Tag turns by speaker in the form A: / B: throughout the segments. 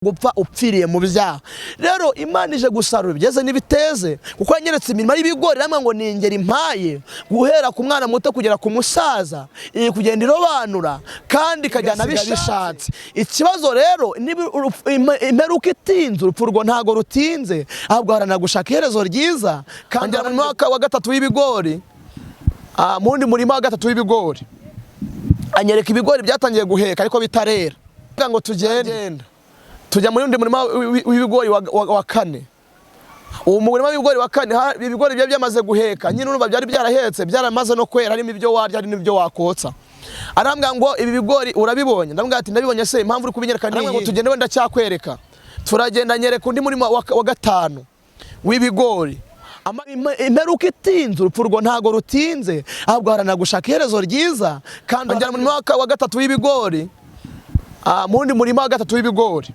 A: Gupfa upfiriye mu byaha. Rero Imana ije gusarura ibyeze n'ibiteze, kuko yanyeretse imirimo y'ibigori namwe ngo ni ingeri impaye, guhera ku mwana muto kugera ku musaza, iri kugenda irobanura kandi ikajyana bishatse. Ikibazo rero, niba imperuka itinze, urupfu rwo ntago rutinze, ahubwo haranira gushaka iherezo ryiza. Kandi mu mwaka wa gatatu w'ibigori, mu wundi murima wa gatatu w'ibigori, anyereka ibigori byatangiye guheka ariko bitarera ngo tugende. Tujya muri undi murima w'ibigori wa kane. Uwo murima w'ibigori wa kane, ibigori byari byamaze guheka nyine, urumva byari byarahetse, byaramaze no kwera, harimo ibyo warya, hari n'ibyo wakotsa. Arambwira ngo: "Ibi bigori urabibonye?" Ndamubwira ati: "Ndabibonye." "Se impamvu uri kubinyereka ni ngo tugende wenda cyakwereka?" Turagenda, nyereka undi murima wa gatanu w'ibigori. Imperuka itinze, urupfu rwo ntago rutinze, ahubwo haranira gushaka iherezo ryiza. Kandi njyana mu murima wa gatatu w'ibigori, mu wundi murima wa gatatu w'ibigori,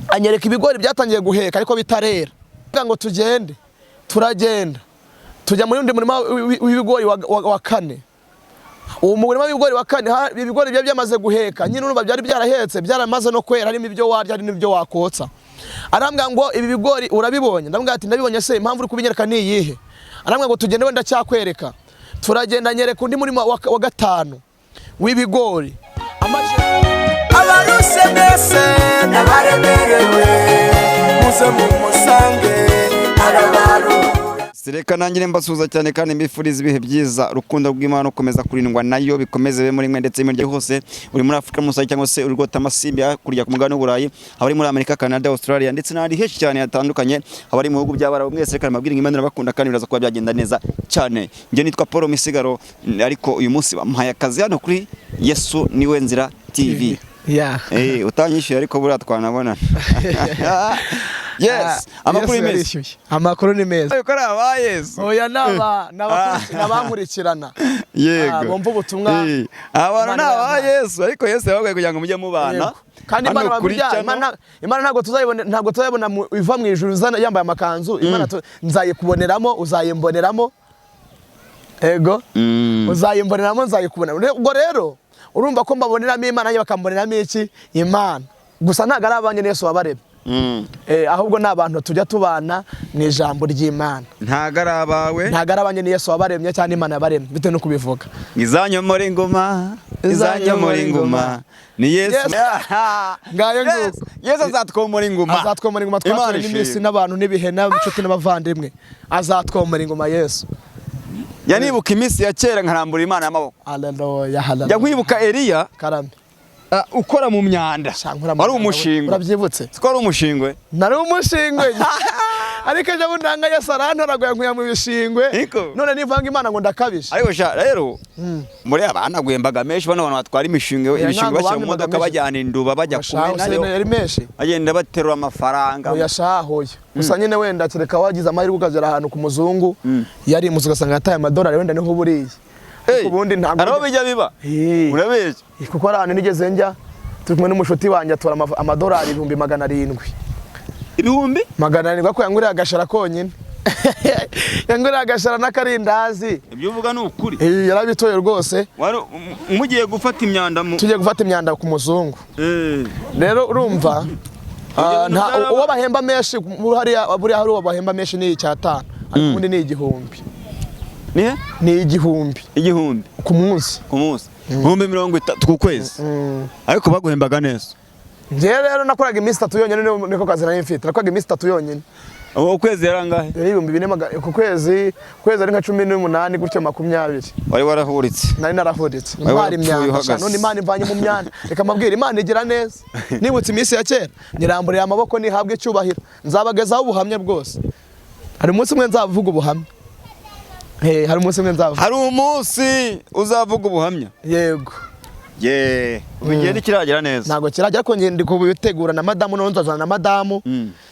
A: anyereka ibigori byatangiye guheka ariko bitarera ngo tugende. Turagenda, tujya muri undi murima w'ibigori wa kane. Uwo murima w'ibigori wa kane, ibigori byari byamaze guheka nyine, urumva byari byarahetse, byaramaze no kwera, harimo ibyo warya, hari n'ibyo wakotsa. Arambwira ngo: "Ibi bigori urabibonye?" Ndamubwira ati: "Ndabibonye." "Se impamvu uri kubinyereka ni iyihe?" Arambwira ngo tugende wenda cyakwereka. Turagenda, nyereka undi murima wa gatanu w'ibigori.
B: Abaruse mwese n'abaremerewe, muze mumusange, arabaruhura.
C: Reka nangire mbasuhuza cyane kandi mbifuriza ibihe byiza. Urukundo rw'Imana rukomeza kurindwa nayo, bikomeze bibe muri mwe ndetse imiryango hose. Uri muri Afurika musa cyangwa se uri rwota amasimbi hakurya ku mugabane w'Uburayi, abari muri Amerika, Canada, Australia ndetse n'ahandi henshi cyane hatandukanye, abari mu bihugu by'Abarabu, mwese reka mbabwire ngo Imana irabakunda kandi biraza kuba byagenda neza cyane. Njye nitwa Paul Misigaro, ariko uyu munsi bampaye akazi hano kuri Yesu Niwe Nzira TV. Utanyishyuye ariko buriya twanabona. Yes, amakuru
A: Yesu
C: ni meza.
A: Yarishyuye. Amakuru ni meza.
C: Ariko ari aba Yesu.
A: Oya, naba n'abankurikirana. Bumva ubutumwa.
C: Abantu
A: Imana
C: ni aba
A: yampaye.
C: Yesu, ariko Yesu yababwiye kugira ngo mujye mubana.
A: Yego. Kandi
C: Hano
A: Imana
C: kuri
A: burya
C: channel.
A: Imana ntabwo tuzayibona iva mu ijuru yambaye amakanzu. Imana nzayikuboneramo, uzayimboneramo. Ego. Uzayimboneramo, nzayikubonera. Ubwo rero urumva ko mbaboneramo Imana, nanjye bakamboneramo iki? Imana. Gusa ntabwo ari abanjye, Yesu wabaremye. Ahubwo ni abantu tujya tubana mu ijambo ry'Imana.
C: Ntago ari abawe.
A: Ntabwo ari abanjye, ni Yesu wabaremye cyangwa Imana yabaremye, bitewe no kubivuga.
C: Izanyomora ingoma, izanyomora ingoma ni Yesu.
A: Yesu. Ngayo
C: Yesu.
A: nguko.
C: Yesu azatwomora ingoma.
A: Azatwomora ingoma.
C: Imana
A: Twatuye n'iminsi
C: ishimwe.
A: n'abantu n'ibihe n'inshuti n'abavandimwe, azatwomora ingoma Yesu.
C: Njya nibuka iminsi ya kera nkarambura Imana y'amaboko.
A: Haleluya, haleluya.
C: Njya nkwibuka Eliya,
A: Karame.
C: Ukora mu myanda.
A: Sha, nkora mu
C: Wari
A: myanda.
C: umushingwe.
A: Urabyibutse.
C: Siko wari umushingwe?
A: Nari umushingwe, ariko ejo bundi nanga Yesu arantoraguye nkuya mu bishingwe.
C: Iko.
A: None nivanga Imana ngo ndakabije.
C: Ariko sha rero muri abana guhembaga menshi, bano bantu batwara imishinga,
A: Oya,
C: ibishingwe
A: ntabwo
C: bashyira mu
A: bampembaga
C: modoka,
A: menshi.
C: bajyana induba, bajya
A: Shahu,
C: kumenayo,
A: yari menshi.
C: Bagenda baterura amafaranga.
A: Oya shahoya, gusa nyine wenda kereka wagize amahirwe ukagera ahantu ku muzungu yarimutse, ugasanga yataye amadolari, wenda niho buriye.
C: Hey,
A: Ariko ubundi ntabwo
C: hari aho bijya biba. Urabeshya.
A: Kuko hari ahantu nigeze njya turi kumwe n'umushuti wanjye, atora amadolari 700,000.
C: Ibihumbi?
A: 700, ko yanguriye agashara konyine, yanguriye agashara n'akarindazi.
C: Ibyo uvuga ni ukuri?
A: Yarabitoye rwose.
C: Wari mugiye gufata imyanda mu
A: Tugiye gufata imyanda ku muzungu. Rero urumva,
C: Ibyo bintu byarabaye.
A: uwo bahemba menshi hariya, buriya hari uwo bahemba menshi ni icyatanu, ariko ubundi ni 1000.
C: Ni he?
A: Ni 1000.
C: 1000?
A: Ku munsi.
C: Ku munsi, 30,000 ku kwezi, ariko baguhembaga neza.
A: Njyewe rero nakoraga iminsi 3 yonyine, niko kazi nari mfite, nakoraga iminsi 3 yonyine.
C: Ubu ukwezi yarangahe?
A: Yari 4000 ku kwezi, ku kwezi ari nka 18 gutyo, 20.
C: Wari warahuritse.
A: Nari narahuritse.
C: Wari
A: Ntwara
C: warapfuye
A: imyanda sha.
C: uhagaze.
A: None Imana imvanye mu myanda. Reka mbabwire, Imana igira neza. Nibutse iminsi ya kera, nyiramburiye amaboko, nihabwe icyubahiro. Nzabagezaho ubuhamya bwose. Hari umunsi umwe nzavuga ubuhamya. Hari umunsi umwe nzavuga.
C: Hari umunsi uzavuga ubuhamya?
A: Yego.
C: Ye, ubu igihe ntikiragera neza.
A: Ntabwo kirajya, ariko njye ndi kubitegura na madamu, noneho nzazana na madamu.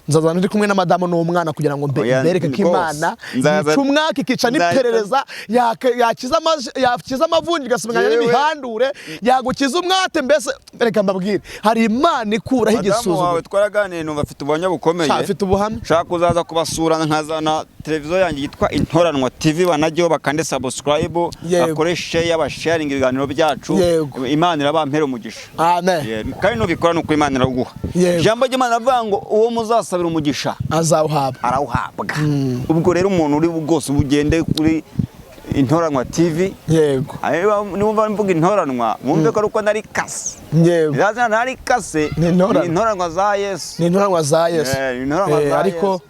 A: Nzaza ndi kumwe na madamu n'umwana kugira ngo
C: Oya,
A: mbereke ko
C: rwose.
A: Imana yica umwaka, ikica n'iperereza, yakiza amavunja, igasubiranya
C: Yewe.
A: n'imihandure, yagukiza umwate. Mbese reka mbabwire, hari Imana ikuraho
C: Madamu wawe
A: igisuzuguro.
C: twaraganiye, numva afite ubuhamya bukomeye.
A: Sha, afite ubuhamya.
C: Nshaka kuzaza kubasura, nkazana televiziyo yanjye yitwa Intoranwa TV, banajyeho bakande subscribe, bakore share, basharinga ibiganiro byacu. Imana irabampera umugisha.
A: Amen.
C: Yeah, kandi nubikora ni uko Imana iraguha. Ijambo ry'Imana rivuga ngo uwo muzasabira umugisha
A: azawuhabwa.
C: Arawuhabwa. Ubwo rero umuntu uri bwose ugende kuri Intoranwa TV. Niba mvuga Intoranwa, mwumve ko ari uko nari kase. Iriya ntari kase.
A: Ni Intoranwa.
C: Ni Intoranwa za Yesu.
A: Ni Intoranwa za Yesu.
C: Ni Intoranwa za
A: Ariko
C: Yesu.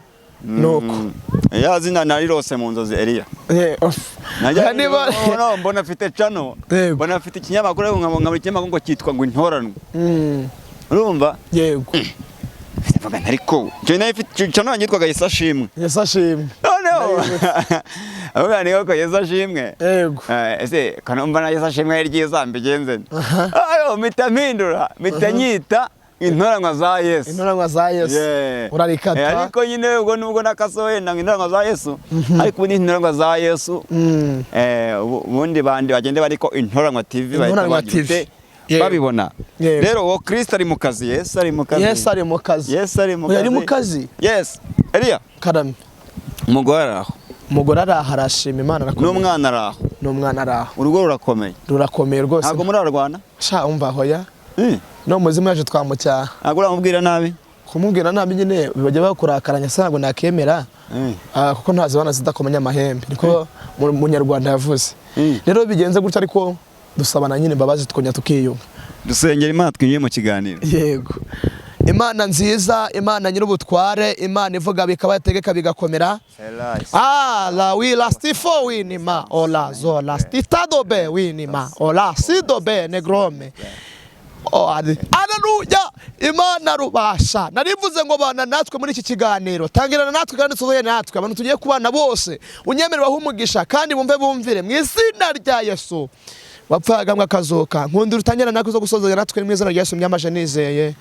A: Nuko
C: Ya zina narirose mu nzozi, Eliya.
A: Off.
C: Najya
A: Niba
C: mbona afite channel, mbona afite ikinyamakuru, ariko nkabona ikinyamakuru ngo cyitwa ngo Intoranwa. Urumva?
A: Yego.
C: Mvuga nti ariko njye nayo ifite channel yanjye yitwaga Yesu Ashimwe.
A: Yesu ashimwe.
C: Noneho avuga ni ko Yesu ashimwe. Ese kanumva na Yesu ashimwe ari ryiza, mbigenze nte? Ayo mpita mpindura, mpita nyita Intoranwa za Yesu.
A: Intoranwa za Yesu. Urarikata.
C: Ariko nyine ubwo nubwo nakasohoye nanga Intoranwa za Yesu, ariko ubu ni Intoranwa za Yesu. Ubundi bandi bagende bariko Intoranwa TV bahita
A: Intoranwa
C: bagira
A: TV.
C: ute? Babibona. Rero uwo Kristo ari mu kazi, Yesu ari mu kazi.
A: Yesu ari mu kazi.
C: Yesu ari mu
A: Oya,
C: kazi.
A: ari mu kazi.
C: Yes. Eliya,
A: Karame.
C: umugore araho?
A: Umugore araha, arashima Imana, arakomeye.
C: N'umwana araho?
A: N'umwana araho.
C: Urugo rurakomeye?
A: Rurakomeye rwose.
C: Ntabwo murarwana?
A: Sha, umva, hoya. No muzimu yaje twamucyaha.
C: Ntabwo uramubwira nabi?
A: Kumubwira nabi nyine bajya bakurakaranya, se ntabwo nakemera. Ah, kuko ntazibana zidakomanya amahembe, niko munyarwanda yavuze. Rero bigenze gutya, ariko dusabana nyine imbabazi, tukongera tukiyunga.
C: Dusengera Imana, twinjiye mu kiganiro.
A: Yego. Imana nziza, Imana nyir'ubutware, Imana ivuga bikaba, yategeka bigakomera. Ah, la wi la stifo winima ola zola stitadobe winima ola sidobe negrome. Oh, aleluya! Imana rubasha, narivuze ngo bana natwe muri iki kiganiro, tangirana natwe kandi tuzoye natwe. Abantu tugiye kubana bose unyemerera umugisha, kandi bumve bumvire mu izina rya Yesu wapfaga akazuka. Nkundira utangira natwe zo gusozanya natwe mu izina rya Yesu myamaje nizeye,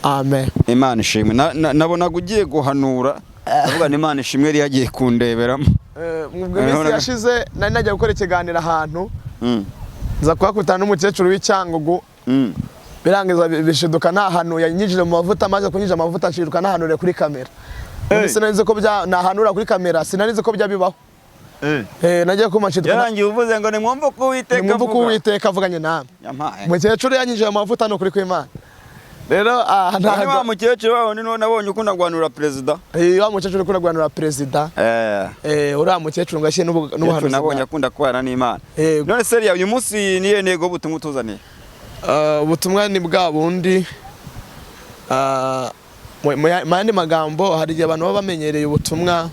A: amen.
C: Imana ishimwe. Nabonaga ugiye guhanura, ndavuga ni Imana ishimwe yari yagiye kundeberamo.
A: Mu minsi yashize nari nagiye gukora ikiganiro ahantu, nza kuhakutana n'umukecuru w'Icyangugu. Birangiza bishiduka nta hantu yanyinjije mu mavuta. Maze kunyinjira mu mavuta, nshiduka nahanuriye kuri kamera. Ubundi sinari nzi ko bya nahanura kuri kamera, sinari nzi ko bya bibaho. Nagiye kuma nshiduka
C: Yarangiye uvuze ngo nimwumve uko Uwiteka
A: nimwumve uko
C: avuga.
A: Uwiteka avuganye namwe.
C: Yampaye.
A: Umukecuru yanyinjiye mu mavuta, ni ukuri kw'Imana. Rero
C: Ni wa
A: ntabwo
C: mukecuru wawe ni nabonye ukunda guhanura perezida.
A: Wa mukecuru ukunda guhanura perezida. Uriya mukecuru ngo ashyire
C: Mukecuru
A: n'ubuhanuzi
C: nabonye akunda kubana n'Imana. None seriya, uyu munsi niyo ntego y'ubutumwa utuzaniye?
A: Ubutumwa ni bwa bundi. Mu yandi magambo, hari igihe abantu baba bamenyereye ubutumwa,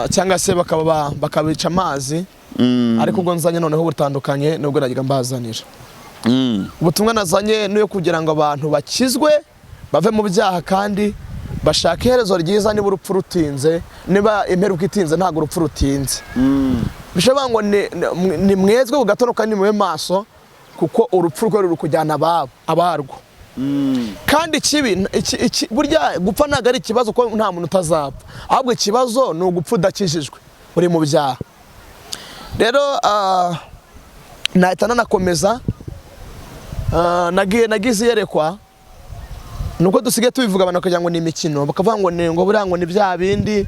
A: cyangwa se bakaba bakabica amazi, ariko ubwo nzanye noneho butandukanye nubwo najyaga mbazanira. Ubutumwa nazanye niyo kugira ngo abantu bakizwe, bave mu byaha kandi bashake iherezo ryiza. Niba urupfu rutinze, niba imperuka itinze, ntabwo urupfu rutinze. Bishobora ngo ni mwezwe ku gatondo kandi mube maso, kuko urupfu rwe ruri kujyana ababo abarwo. Kandi ikibi burya gupfa ntabwo ari ikibazo, kuko nta muntu utazapfa. Ahubwo ikibazo ni ugupfa udakijijwe, uri mu byaha. Rero nahita nanakomeza. Nagize iyerekwa. Nuko dusigaye tubivuga, abantu bakagira ngo ni imikino, bakavuga ngo ni ngo buriya ngo ni bya bindi.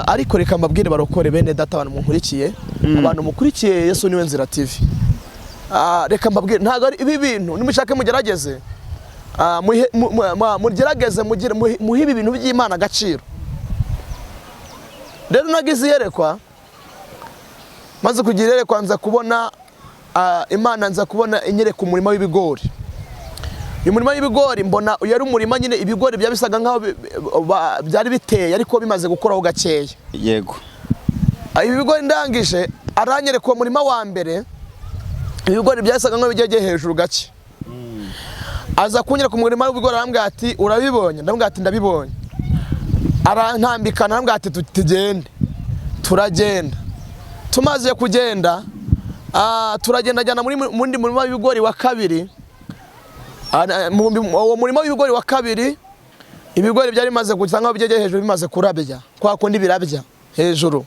A: Ariko reka mbabwire, barokore bene data, abantu munkurikiye, abantu mukurikiye Yesu Niwe Nzira TV. Reka mbabwire, ntabwo ari ibi bintu. Nimushake mugerageze. Mugerageze muhe ibi bintu by'Imana agaciro. Rero nagize iyerekwa. Maze kugira iyerekwa, nza kubona Imana, nza kubona inyereka umurima w'ibigori. Uyu murima w'ibigori mbona uyu ari umurima nyine ibigori byaba bisaga nkaho byari biteye, ariko bimaze gukuraho gakeya. Ibi bigori ndangije aranyereka uwo murima wa mbere, ibigori byasaga nkaho bigiye hejuru gake. Aza kunyereka umurima w'ibigori, arambwira ati: "Urabibonye?" Ndamubwira ati: "Ndabibonye." Arantambikana, arambwira ati: "Tugende." Turagenda. Tumaze kugenda, turagenda ajyana muri mundi murima w'ibigori wa kabiri. Uwo murima w'ibigori wa kabiri, Ibigori byari bimaze gusa nkaho byegeye hejuru, bimaze kurabya kwa kundi birabya hejuru.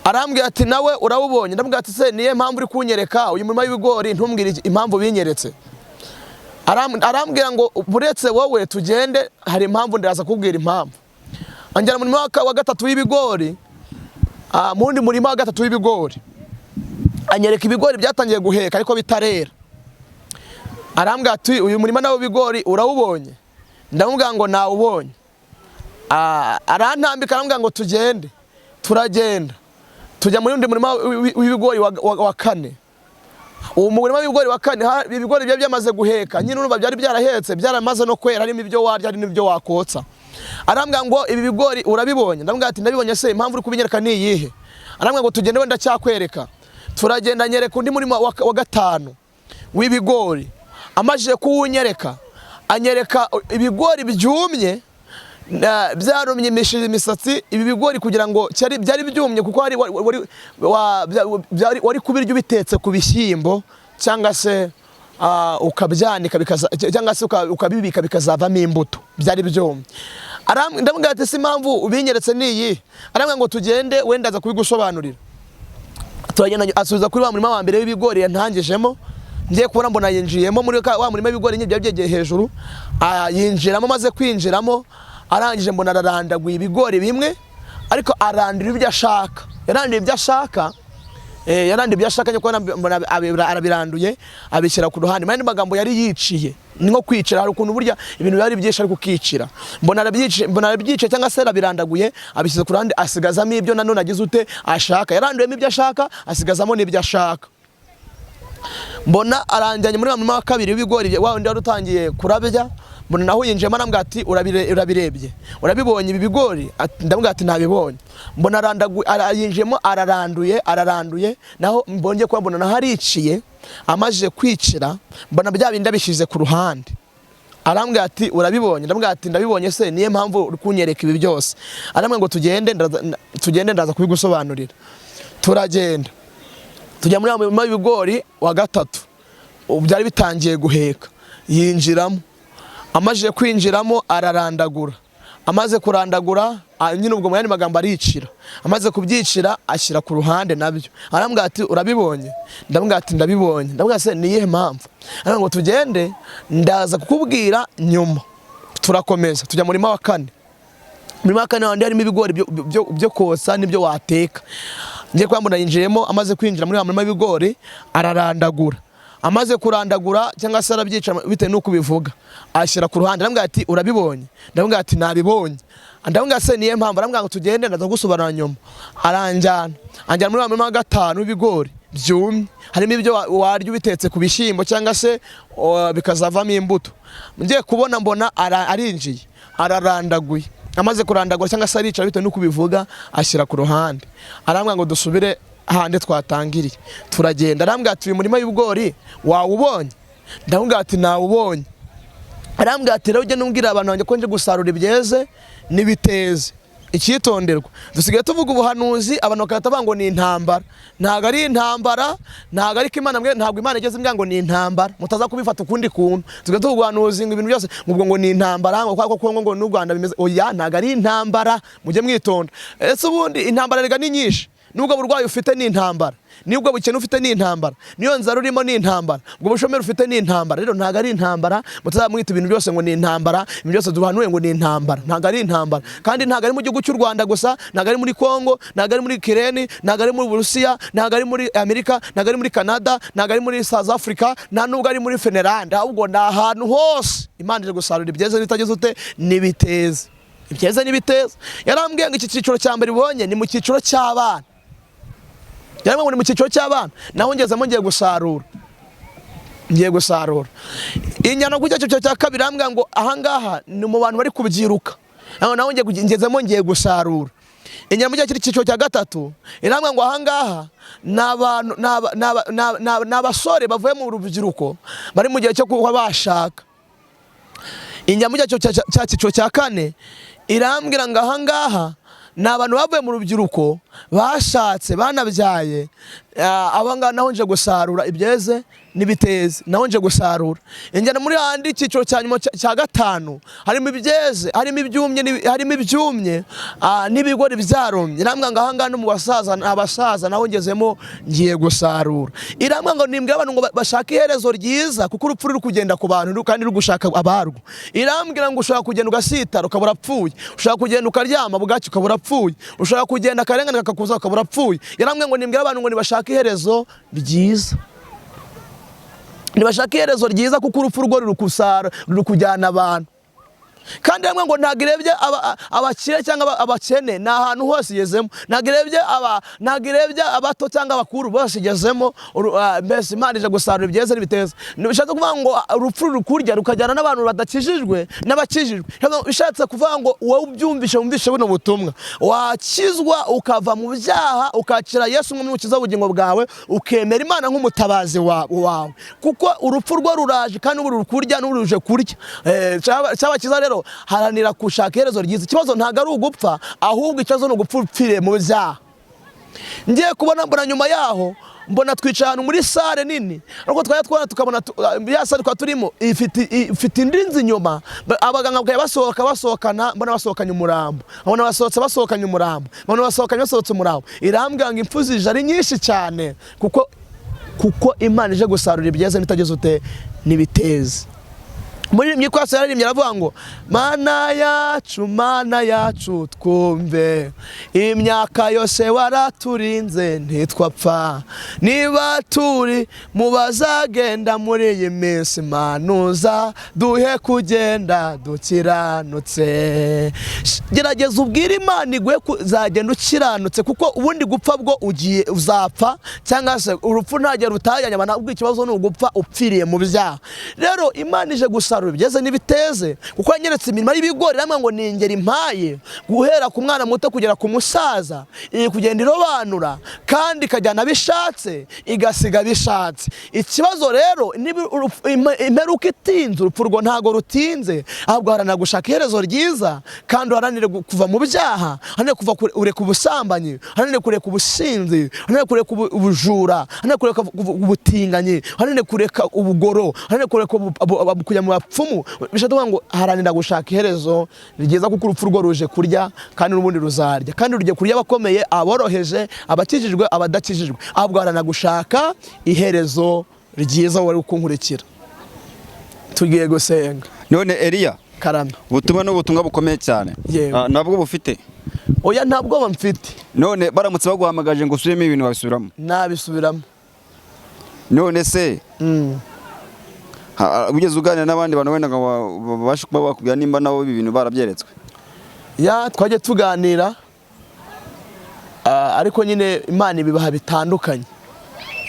A: Arambwira ati: "Nawe urawubonye?" Ndamubwira ati: "Se niyo mpamvu uri kunyereka uyu murima w'ibigori, ntumbwire impamvu binyeretse?" Arambwira ngo: "Buretse wowe tugende, hari impamvu, ndaza kubwira impamvu." Anjyana mu murima wa gatatu w'ibigori. Mu wundi murima wa gatatu w'ibigori anyereka ibigori byatangiye guheka ariko bitarera. Arambwira ati: "Uyu murima nawo w'ibigori urawubonye?" Ndamubwira ngo: "Nawubonye." Arantambika, arambwira ngo tugende. Turagenda, tujya muri undi murima w'ibigori wa kane. Uwo murima w'ibigori wa kane, ibigori byari byamaze guheka nyine, urumva byari byarahetse, byaramaze no kwera, harimo ibyo warya, hari n'ibyo wakotsa. Arambwira ngo: "Ibi bigori urabibonye?" Ndamubwira ati: "Ndabibonye. Se impamvu uri kubinyereka ni iyihe?" Arambwira ngo tugende, wenda cyakwereka. Turagenda, nyereka undi murima wa gatanu w'ibigori. Amajije kuwunyereka, anyereka ibigori byumye, byarumye imisatsi. Ibi bigori kugira ngo cyari byari byumye, kuko hari wari kubirya ubitetse ku bishyimbo, cyangwa se ukabyanika cyangwa se ukabibika bikazavamo imbuto. Byari byumye. Ndamubwira ati: "Si impamvu ubinyeretse ni iyi?" Arambwira ngo tugende, wenda aza kubigusobanurira. Turagenda, asubiza kuri wa murima wa mbere w'ibigori yantangijemo. Ngiye kubona mbona yinjiyemo muri wa murima w'ibigori nyine byari byegeye hejuru. Yinjiramo, amaze kwinjiramo, arangije mbona ararandaguye ibigori bimwe, ariko arandura ibyo ashaka. Yaranduye ibyo ashaka, yaranduye ibyo ashaka. Njye kubona mbona arabiranduye, abishyira ku ruhande. Mu yandi magambo yari yiciye, ni nko kwicira. Hari ukuntu burya ibintu biba ari byinshi ariko ukicira. Mbona arabyice, mbona arabyice cyangwa se arabirandaguye, abishyize ku ruhande, asigazamo ibyo nanone agize ute ashaka. Yaranduyemo ibyo ashaka, asigazamo n'ibyo ashaka. Mbona aranjyanye muri wa murima wa kabiri w'ibigori, wa wundi wari utangiye kurabya. Mbona naho yinjiyemo, arambwira ati: "Urabirebye, urabibonye ibi bigori?" Ndamubwira ati: "Ntabibonye." Mbona yinjiyemo, araranduye, araranduye naho. Mbonye kuba mbona naho ariciye. Amajije kwicira, mbona bya bindi abishyize ku ruhande. Arambwira ati: "Urabibonye?" Ndamubwira ati: "Ndabibonye. Se niyo mpamvu uri kunyereka ibi byose?" Arambwira ngo tugende, tugende, ndaza kubigusobanurira. Turagenda, tujya muri wa murima w'ibigori wa gatatu. Ubu byari bitangiye guheka. Yinjiramo, amajije kwinjiramo ararandagura. Amaze kurandagura, nyine ubwo mu yandi magambo aricira. Amaze kubyicira, ashyira ku ruhande nabyo. Arambwira ati: "Urabibonye?" Ndamubwira ati: "Ndabibonye." Ndamubwira: "Se ni iyihe mpamvu?" Arambwira ngo tugende, ndaza kukubwira nyuma. Turakomeza, tujya mu murima wa kane. Murima wa kane wandi harimo ibigori byo kotsa n'ibyo wateka. Ngiye kuba mbona yinjiyemo. Amaze kwinjira muri wa murima w'ibigori, ararandagura. Amaze kurandagura cyangwa se arabyica bitewe n'uko ubivuga, ashyira ku ruhande. Arambwira ati: "Urabibonye?" Ndamubwira ati: "Nabibonye." Ndamubwira: "Se niyo mpamvu?" Arambwira ngo tugende, ndaza gusobanura nyuma. Aranjyana, anjyana muri wa murima wa gatanu w'ibigori byumye, harimo ibyo warya ubitetse ku bishyimbo cyangwa se bikazavamo imbuto. Ngiye kubona mbona arinjiye, ararandaguye. Amaze kurandagura cyangwa se aricara bitewe n'uko ubivuga, ashyira ku ruhande. Arambwira ngo dusubire handi twatangiriye. Turagenda. Arambwira ati: "Uyu murima w'ibigori wawubonye?" Ndamubwira ati: "Nawubonye." Arambwira ati: "Rero ugende umbwira abantu banjye ko nje gusarura ibyeze n'ibiteze." Icyitonderwa: dusigaye tuvuga ubuhanuzi, abantu bagahita bavuga ngo ni intambara. Ntabwo ari intambara, ntabwo ariko Imana ntabwo Imana igeze imbwira ngo ni intambara. Mutaza kubifata ukundi kuntu. Tusigaye tuvuga ubuhanuzi ngo ibintu byose ngo ubwo ngo ni intambara, ngo kwa ko ngo n'u Rwanda bimeze. Oya, ntabwo ari intambara, mujye mwitonda. Ese ubundi intambara rega ni nyinshi. Nubwo burwayi ufite ni intambara, nubwo bukene ufite ni intambara, niyo nzara urimo ni intambara, ubwo bushomeri ufite ni intambara. Rero ntabwo ari intambara. Mutazamwita ibintu byose ngo ni intambara, ibintu byose duhanuye ngo ni intambara. Ntabwo ari intambara, kandi ntabwo ari mu gihugu cy'u Rwanda gusa, ntabwo ari muri Kongo, ntabwo ari muri Ukraine, ntabwo ari muri Burusiya, ntabwo ari muri Amerika, ntabwo ari muri Canada, ntabwo ari muri South Africa, nta nubwo ari muri Finland, ahubwo ni ahantu hose Imana ije gusarura ibyeze n'ibitagize ute n'ibiteze, ibyeze n'ibiteze. Yarambwiye ngo iki cyiciro cya mbere ubonye ni mu cyiciro cy'abana. Yarambwiye ngo ni mu cyiciro cy'abana, naho ngezemo, ngiye gusarura, ngiye gusarura inyana. Ku cyiciro cya kabiri arambwira ngo ahangaha ni mu bantu bari kubyiruka, naho ngezemo, ngiye gusarura inyana. Mu cyiciro cya gatatu irambwira ngo ahangaha ni abantu, ni abasore bavuye mu rubyiruko, bari mu gihe cyo kuba bashaka. Injya mu cya cyiciro cya kane, irambwira ngo ahangaha ni abantu bavuye mu rubyiruko. Bashatse, banabyaye. Aba ngaba naho nje gusarura ibyeze n'ibiteze, naho nje gusarura. Injyana muri handi icyiciro cya nyuma cya gatanu, harimo ibyeze, harimo ibyumye, harimo ibyumye n'ibigori byarumye. Irambwira ngo ahangaha no mu basaza, abasaza naho ngezemo, ngiye gusarura. Irambwira ngo nimbwira abantu ngo bashake iherezo ryiza, kuko urupfu ruri kugenda ku bantu kandi ruri gushaka abarwo. Irambwira ngo ushobora kugenda ugasitara ukaba urapfuye, ushobora kugenda ukaryama bugacya ukaba urapfuye, ushobora kugenda akarengane kakakuza ukaba urapfuye. Yarambwira ngo nimbwira abantu ngo nibashake iherezo ryiza, nibashaka iherezo ryiza, kuko urupfu rwo ruri kusara, ruri kujyana abantu. Kandi hamwe ngo ntabwo irebye abakire cyangwa abakene, ni ahantu hose igezemo. Ntabwo irebye abato cyangwa abakuru, bose igezemo. Mbese Imana ije gusarura ibyeze n'ibiteza. Bishatse kuvuga ngo urupfu ruri kurya rukajyana n'abantu badakijijwe n'abakijijwe. Bishatse kuvuga ngo wowe ubyumvishe, wumvishe buno butumwa, wakizwa ukava mu byaha, ukakira Yesu nk'umukiza w'ubugingo bwawe, ukemera Imana nk'umutabazi wawe, kuko urupfu rwo ruraje kandi ubu ruri kurya n'ubu ruje kurya. Cyaba cyiza rero haranira gushaka iherezo ryiza. Ikibazo ntabwo ari ugupfa, ahubwo ikibazo ni ugupfa upfiriye mu byaha. Ngiye kubona mbona nyuma yaho, mbona twicaye ahantu muri salle nini, ariko twajya twabona tukabona ya salle twari turimo ifite indi nzu inyuma. Abaganga bakajya basohoka basohokana, mbona basohokanye umurambo, mbona basohotse basohokanye umurambo, mbona basohokanye basohotse umurambo. Irambwira ngo impfu zije ari nyinshi cyane, kuko Imana ije gusarura ibyeze n'ibitagize ute n'ibiteze. Muri kwasi yararimbye aravuga ngo: "Mana yacu, Mana yacu, twumve, imyaka yose waraturinze ntitwapfa. Niba turi mu bazagenda muri iyi minsi, manuza duhe kugenda dukiranutse." Gerageza ubwire Imana iguhe kuzagenda ukiranutse, kuko ubundi gupfa bwo ugiye uzapfa, cyangwa se urupfu ntagera rutajyanye abantu, ahubwo ikibazo ni ugupfa upfiriye mu byaha. Rero Imana ije gusarura ibyeze n'ibiteze, kuko yanyeretse imirimo y'ibigori. Irambwira ngo ni ingeri impaye guhera ku mwana muto kugera ku musaza, iri kugenda irobanura kandi ikajyana abishatse, igasiga abishatse. Ikibazo rero niba imperuka itinze, urupfu rwo ntago rutinze, ahubwo haranira gushaka iherezo ryiza kandi uharanire kuva mu byaha, uharanire kuva ureka ubusambanyi, uharanire kureka ubusinzi, uharanire kureka ubujura, uharanire kureka ubutinganyi, uharanire kureka ubugoro, uharanire kureka kujya mu bapfumu. Bishatse kuvuga ngo haranira gushaka iherezo ryiza, kuko urupfu rwo ruje kurya kandi n'ubundi ruzarya, kandi rugiye kurya abakomeye, aboroheje, abakijijwe, abadakijijwe. Ahubwo haranira gushaka iherezo ryiza. Wari kunkurikira, tugiye gusenga.
C: None Eliya,
A: Karame.
C: ubutumwa ni ubutumwa bukomeye cyane.
A: Yego.
C: Nabwo bufite?
A: Oya, nta bwoba mfite.
C: None baramutse baguhamagaje ngo usubiremo ibintu, wabisubiramo?
A: Nabisubiramo.
C: None se ugeze uganira n'abandi bantu wenda ngo babashe kuba bakubwira nimba nabo ibi bintu barabyeretswe?
A: Ya, twajya tuganira, ariko nyine Imana ibibaha bitandukanye.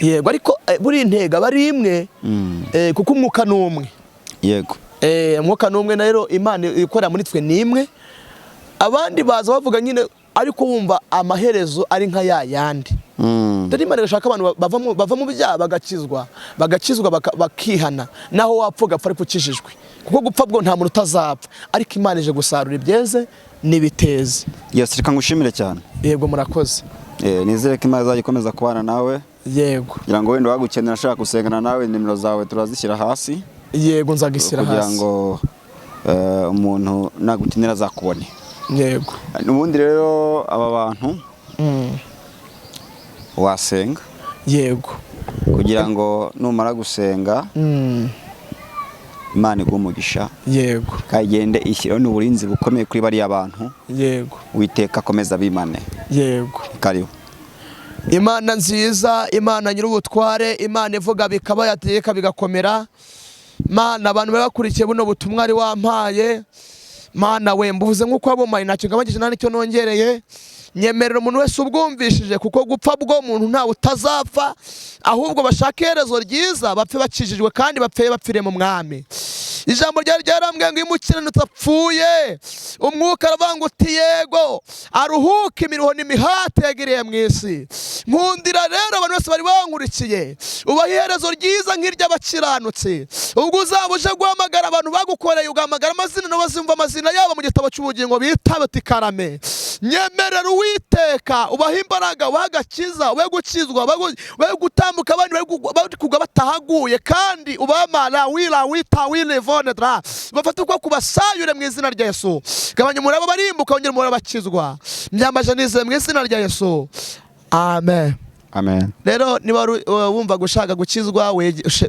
A: Yego, ariko buriya intego aba ari imwe, kuko umwuka ni umwe. Umwuka ni umwe rero, Imana ikorera muri twe ni imwe. Abandi baza bavuga nyine, ariko wumva amaherezo ari nka ya yandi. Dore Imana irashaka abantu bava mu byaha bagakizwa, bakihana. Naho wapfa ugapfa ariko ukijijwe, kuko gupfa bwo nta muntu utazapfa, ariko Imana ije gusarura ibyeze n'ibiteze.
C: Yes, reka ngushimire cyane.
A: Yego, murakoze.
C: Nizere ko Imana izajya ikomeza kubana nawe.
A: Yego.
C: Kugira ngo wenda wagukenera ashaka gusengana nawe, nimero zawe turazishyira hasi.
A: Yego, nzagishyira
C: Kugira
A: hasi.
C: ngo umuntu nagukenera azakubone.
A: Yego.
C: Ubundi rero aba bantu wasenga kugira ngo numara gusenga Imana iguhe umugisha kandi igende ishyiraho n'uburinzi bukomeye kuri bariya bantu. Witeka akomeza abimane. Karibu.
A: Imana nziza, Imana nyir'ubutware, Imana ivuga bikaba, yategeka bigakomera. Mana, abantu bari bakurikiye buno butumwa ari wampaye, Mana we, mbuvuze nk'uko wabumpaye, ntacyo ngabanyije nta n'icyo nongereye. Nyemerera umuntu wese ubwumvishije, kuko gupfa bwo muntu ntawe utazapfa, ahubwo bashaka iherezo ryiza, bapfe bakijijwe kandi bapfe bapfire mu Mwami. Ijambo ryari ryarambwiye ngo iyo umukiranutsi apfuye, umwuka aravuga ngo uti yego, aruhuke imiruho n'imihate yagiriye mu isi. Nkundira rero abantu bose bari bankurikiye, ubaha iherezo ryiza nk'iry'abakiranutsi. Ubwo uzaba uje guhamagara abantu bagukoreye, ugahamagara amazina, nabo bazumva amazina yabo mu gitabo cy'ubugingo, bita bati karame. Nyemerera Uwiteka ubahe imbaraga, ubahe agakiza, ubahe gukizwa, ubahe gutambuka abandi bari kugwa batahaguye, kandi ubamara wira wita wirivone dra bafate uko kubasayure mu izina rya Yesu. Gabanya umuraba barimbuka, wongere umuraba bakizwa. Myambaje nizeye mu izina rya Yesu, amen.
C: Amen.
A: Rero niba wumva gushaka gukizwa,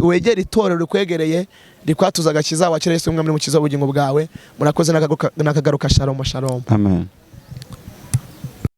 A: wegere itorero rikwegereye rikwatuza agakiza, wakira Yesu umwami n'umukiza w'ubugingo bwawe. Murakoze, n'akagaruka. Shalom, shalom.
C: Amen.